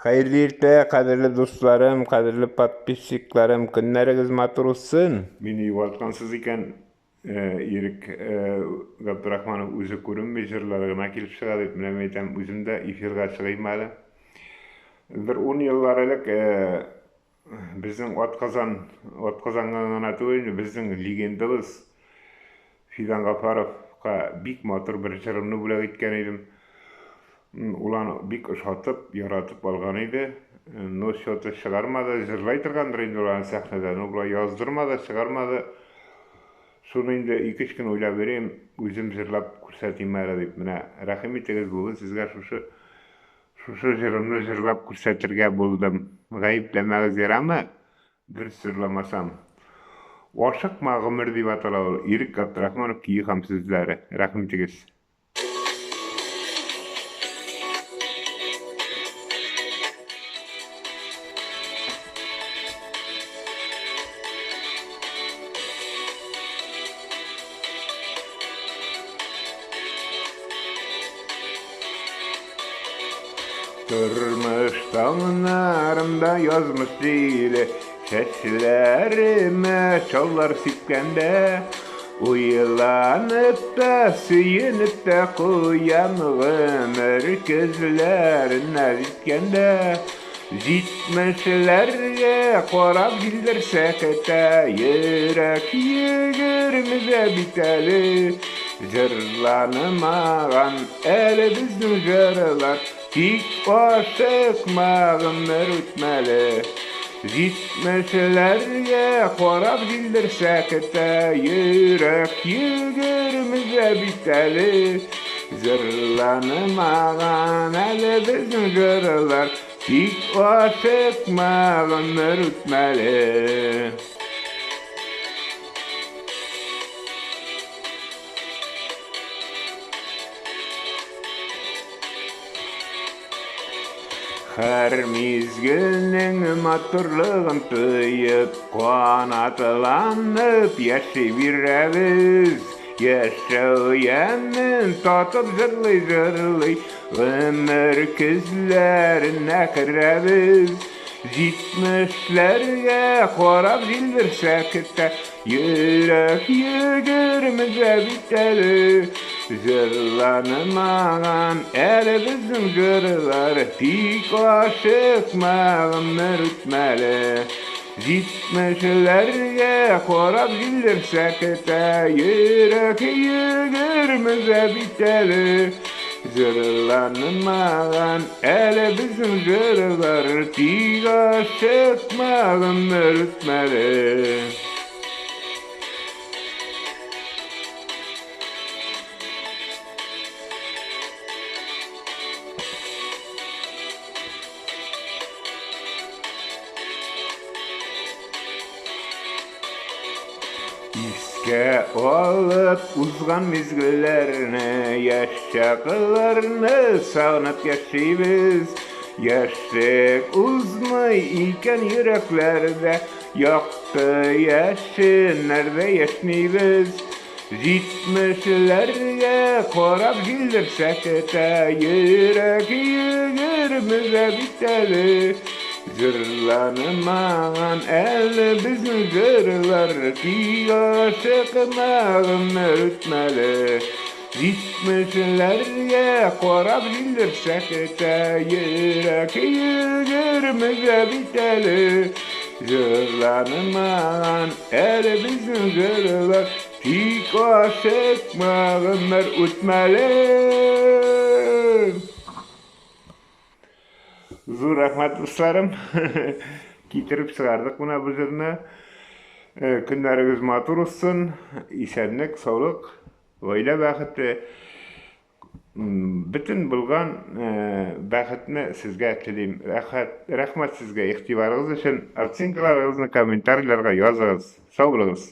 Хәерле иртә, кадерле дусларым, кадерле подписчикларым, көннәрегез матур узсын. Мине югалткансыз икән, Ирек Габдрахманов үзе күренми, җырлары гына килеп чыга дип, менә мин әйтәм, үзем дә эфирга чыгыйм әле. Бер ун еллар элек Безнең атказан, атказанган гына түгел инде, безнең легендабыз Фидан Гафаровка бик матур бер җырымны бүләк иткән идем. Ул аны бик ошатып, яратып алган иде. Но что-то чыгармады, җырлай торгандыр инде ул аны сәхнәдә, но болай яздырмады, чыгармады. Шуны инде ике-өч көн уйлап йөрим, үзем җырлап күрсәтим әле дип. Менә рәхим итегез, бүген сезгә шушы Шушы җырымны җырлап күрсәтергә булдым. Гаепләмәгез, ярамы? Дөрес җырламасам. Ашыкма, гомер дип атала ул. Ирек Габдрахманов көе һәм сүзләре. Рәхим итегез. Тормыш таңнарымда язмыш җиле Чәчләремә чаллар сипкәндә, Уйланып та, сөенеп тә куям Гомер көзләренә җиткәндә. Җитмешләргә карап җилдерсәк тә, Йөрәк йөгермидә бит әле. Җырланмаган әле безнең җырлар, Тик ашыкма, гомер үтмәле. Җитмешләргә карап җилдерсәк тә, Йөрәк йөгермидә бит әле. Җырланмаган әле безнең җырлар, Тик ашыкма, гомер үтмәле. Һәр мизгелнең матурлыгын тоеп, канатланып яши бирәбез. Яшәү ямен татып җырлый-җырлый, гомер көзләренә керәбез. Җитмешләргә карап җилдерсәк тә, Йөрәк йөгермедә бит әле, Җырланмаган әле безнең җырлар, Тик ашыкма, гомер үтмәле. Җитмешләргә карап җилдерсәк тә, Йөрәк йөгермедә бит әле, Җырланмаган әле безнең җырлар, Тик ашыкма, гомер үтмәле. Искә алып узган мизгелләрне, яшь чакларны сагынып яшибез. Яшьлек узмый икән йөрәкләрдә, якты яшеннәрдә яшьнибез. Җитмешләргә карап җилдерсәк тә, йөрәк йөгермедә бит әле. Җырланмаган әле безнең җырлар, тик ашыкма, гомер үтмәле. Җитмешләргә карап җилдерсәк тә, йөрәк йөгермедә бит әле. Җырланмаган әле безнең җырлар, тик ашыкма, гомер үтмәле. Зур рәхмәт, дусларым. Китереп чыгардык менә бу җырны. Көннәрегез матур узсын. Исәнлек, саулык, гаилә бәхете. Бөтен булган бәхетне сезгә телим. Рәхмәт, рәхмәт сезгә игътибарыгыз өчен. Оценкаларыгызны комментарийларга языгыз. Сау булыгыз.